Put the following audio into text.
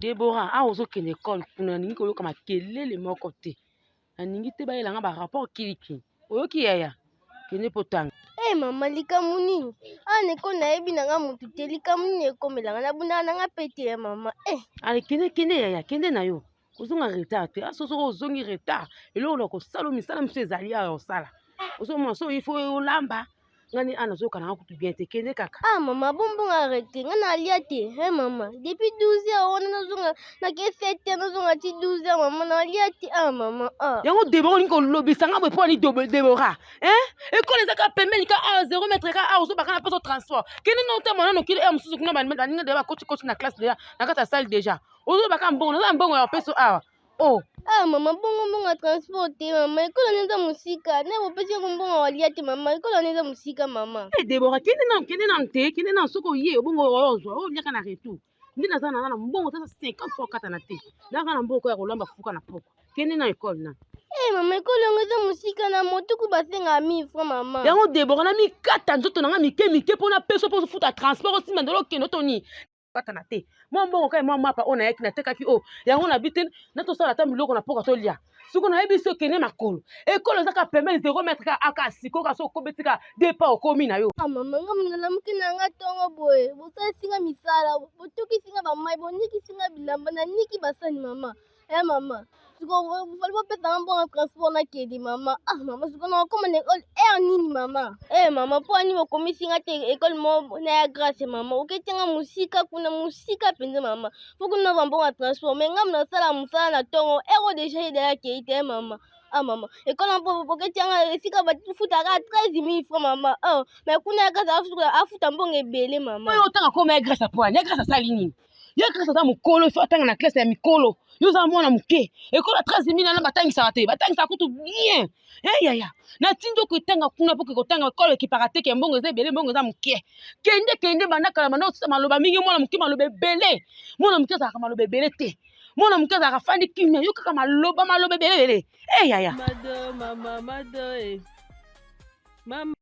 Deborah, awa ozokende ekole kuna nalingi koyoka makelele moko te. Nalingi te bayela nga ba rapport kilikili. Oyoki yaya? Kende mpo tanga. Hey, eh, mama likambo nini awa na ekole nayebi na nga motu te likambo nini ekomela nga nabundaka na nga mpe te ya mama eh. Ale kende kende yaya kende na yo kozonga retard te aso soki ozongi retard eloko na kosala misala mosusu ezali awa osala ozomona so il faut olamba nga ni ana nazoyoka nanga kutu bien te kende kaka ah mama bombongo arrete nga nalia te he mama depuis 12 heures wana nazonga nake 7 heures nazonga ti 12 heures mama nalia te ah mama ah yango debora olingi kolobisa nga boye mpo ani debora hein ekolo eza kaka pembeni ka awa 0 mètre ka awa ozobaka na mposo transport kende na otama nano kili heure mosusu kuna baninga deja bakoti koti na classe deja na kati ya salle deja ozobaka mbongo naza mbongo ya peso awa Oh. Ah mama bongo mbongo ya transport te mama ekolo wana eza mosika na bopesi yango mbongo ya kolia te mama ekolo wana eza mosika mama. Hey, eh, Deborah kende nanu kende nanu te kende nanu soki oye obongo ozwa oliaka na retour nde naza naza na mbongo tata 50 fois okatana te naka na mbongo ya kolamba fuka na pokwa kende na ekole na Hey, eh, mama ekolo yango eza mosika na motuku basengaka 1000 francs mama. Yango Deborah na mikata nzoto na nga mike mike mpo na peso mpo ofuta transport osimba ndelo okende otoni katana te mwa mbongo kaka mwa mapa oyo nayaki natekaki oyo yango na bi te na tosala ata biloko na mpoka tolia siko nayebi so okende makolo ekolo eza kaka pembeni zero mètre kaka aka sikoyo kaka so okobeti kaka depa okomi na yo ah, mama nga nalamuki na nga ntongo boye bosalisi nga misala botukisi nga bamai bonikisi nga bilamba naniki basani mama Eh mama, sikoyo fali bopesa nga mbongo transport nakende mama. Ah mama, sikoyo nakokoma na ekole heure nini mama? Eh mama, mpo ani bokomisi nga te ekole moko na ya grace mama. Oketi nga mosika kuna mosika mpenza mama. Fo kuna nazwa mbongo ya transport mais nga nasala mosala na ntongo heure oyo deja ye deja akei te eh, mama. Ah mama, ekole mpo boketi nga esika bafutaka 13 000 francs mama. Ah, mais kuna ya grace afuta mbongo ebele mama. Oyo otanga koma ya grace apoani, ya grace asali nini? Ye classe aza mokolo, il faut atanga na classe ya mikolo. Yo oza mwana moke. Ekolo ya 13 mille wana batangisaka te, batangisaka kutu bien. Eh yaya, natindi yo kotanga kuna mpo kotanga ekolo ekipaka te ke mbongo eza ebele, mbongo eza moke. Kende kende banda kala banda osisa maloba mingi, mwana moke maloba ebele. Mwana moke azalaka maloba ebele te. Mwana moke azalaka fandi kimia, yo kaka maloba maloba ebele ebele. Eh yaya. Mado, mama, mado, eh. Mama.